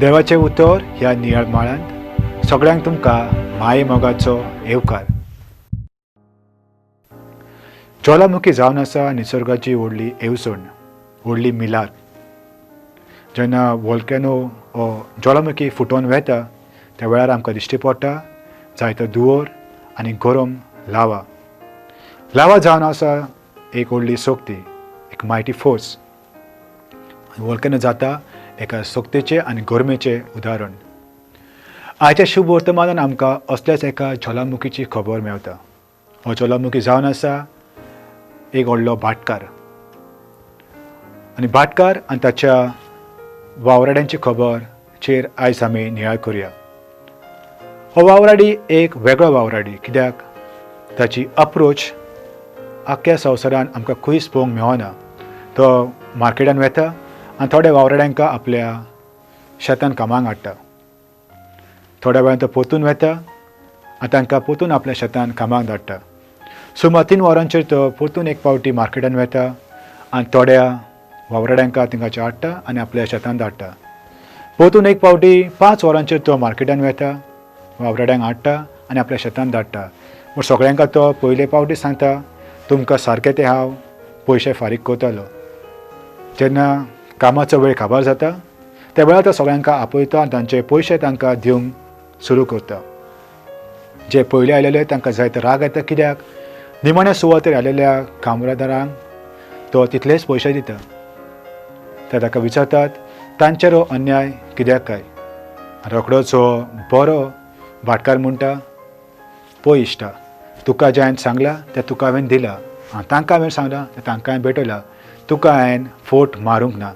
देवाचें उतर ह्या नियाळ माळांत सगळ्यांक तुमकां माये मोगाचो येवकार. ज्वालामुखी जावन आसा निसर्गाची व्हडली येवजण, व्हडली मिलार. जेन्ना वॉल्केनो हो ज्वालामुखी फुटोवन वेता त्या वेळार आमकां दिश्टी पडटा जायतो धुंवर आनी गरम लावा. लावा जावन आसा एक व्हडली शक्ती, एक मायटी फोर्स. वॉल्केनो जाता एका शक्तीचें आनी गरमेचें उदाहरण. आयच्या शुभ वर्तमानान आमकां असल्याच एका ज्वालामुखीची खबर मेवता. हो ज्वालामुखी जावन आसा एक व्हडलो भाटकार आनी भाटकार आनी ताच्या वावराड्यांची खबर चेर आयज आमी नियाळ करुया. हो वावराडी एक वेगळो वावराडी, कित्याक ताची अप्रोच आख्ख्या संवसारान आमकां खंयच पळोवंक मेळना. तो मार्केटान वेता आनी थोड्या वावराड्यांक आपल्या शेतान कामाक हाडटा. थोड्या वेळान तो पोतून वेता आनी तांकां पोतून आपल्या शेतान कामाक धाडटा. सुमार 3 वरांचेर तो परतून एक पावटी मार्केटान वेता आनी थोड्या वावराड्यांक थिंगाचे हाडटा आनी आपल्या शेतान धाडटा. परतून एक पावटी 5 वरांचेर तो मार्केटान वेता, वावराड्यांक हाडटा आनी आपल्या शेतान धाडटा. पूण सगळ्यांक तो पयले पावटी सांगता, तुमकां सारकें ते हांव पयशे फारीक करतलो. जेन्ना कामाचो वेळ काबार जाता त्या वेळार तो सगळ्यांक आपयता आनी तांचे पयशे तांकां दिवंक सुरू करता. जे पयले आयलेले तांकां जायतो राग येता, कित्याक निमाण्या सुवातेर आयलेल्या कामदारांक तो तितलेच पयशे दिता. ते ताका विचारतात, तांचेर हो अन्याय कित्याक काय? रोखडोच हो बरो भाटकार म्हणटा, पळय इश्टा, तुका जें हांवें सांगलां तें तुका हांवें दिलां आनी तांकां हांवें सांगलां तें तांकां हांवें भेटयलां. तुका हांवें फोट मारूंक ना.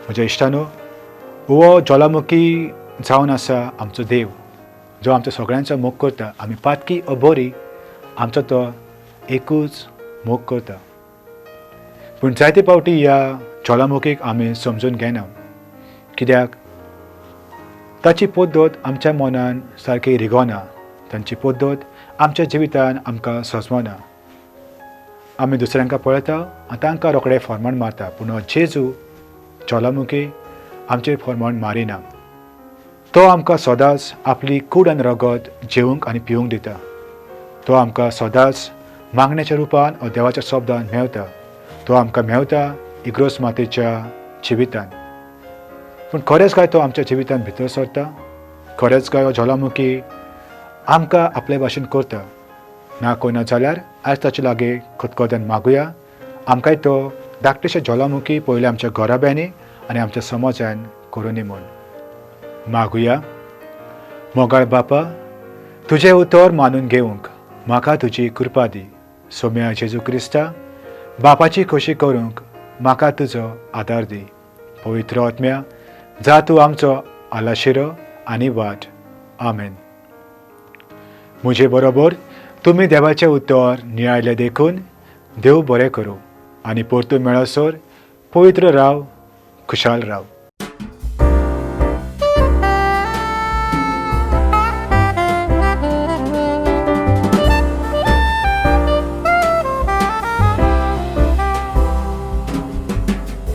म्हज्या इश्टानो, हो ज्वालामुखी जावन आसा आमचो देव, जो आमच्या सगळ्यांचो मोग करता. आमी पातकी अबोरी, आमचो तो एकूच मोग करता. पूण जायते पावटी ह्या ज्वालामुखीक आमी समजून घेना, कित्याक ताची पद्दत आमच्या मनान सारकी रिगोना. तांची पद्दत आमच्या जिवितान आमकां सजमना. आमी दुसऱ्यांका पळयता आनी तांकां रोखडे फॉर्मान मारता, पूण हो जेजू ज्वालामुखी आमचेर फॉर्मान मारिना. तो आमकां सदांच आपली कूड आनी रगत जेवंक आनी पिवंक दिता. तो आमकां सदांच मागण्याच्या रुपान वा देवाच्या शब्दान मेवता. तो आमकां मेवता इग्रोस मातेच्या जिवितान. पूण खरेंच काय तो आमच्या जिवितान भितर सरता? खरेंच काय हो ज्वालामुखी आमकां आपले भाशेन करता? ना कोयना जाल्यार आयज ताचे लागीं खतखत्यान मागुया, आमकांय तो धाकटेशे ज्वालामुखी पयलीं आमच्या घराब्यांनी आनी आमच्या समाजान करुनी म्हूण मागुया. मोगाळ बापा, तुजें उतर मानून घेवंक म्हाका तुजी कृपा दी. सोम्या जेजू क्रिस्ता, बापाची खोशी करूंक म्हाका तुजो आदार दी. पवित्र आत्म्या, जा तूं आमचो आलाशिरो आनी वाट. आमेन. म्हजे बरोबर तुमी देवाचें उतर नियाळलें देखून देव बरें करूं आनी परतून मेळसर पवित्र राव, खुशाल राव.